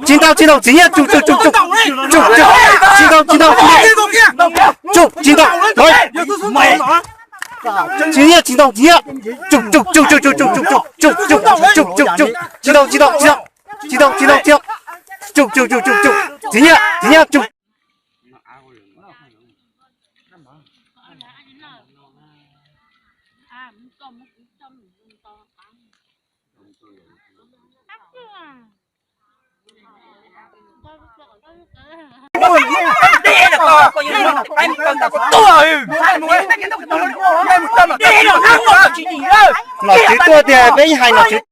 Tsis ntau, tsis ntau, txiv nyiab, tsum, tsum, tsum, tsum. Tsis ntau, tsis ntau, tsis ntau, tsum, tsis ntau, txiv nyiab, tsis ntau, txiv nyiab, tsum, tsum, tsum, tsum, tsum, tsum, tsum, tsum, tsum, tsum, tsum, tsum, tsis ntau, tsis ntau, tsis ntau, tsis ntau, tsis ntau, tsum, tsum, tsum, tsum, tsum, txiv nyiab, txiv nyiab, tsum. Nom tswv tuaj tiag, peb hais nom tswv.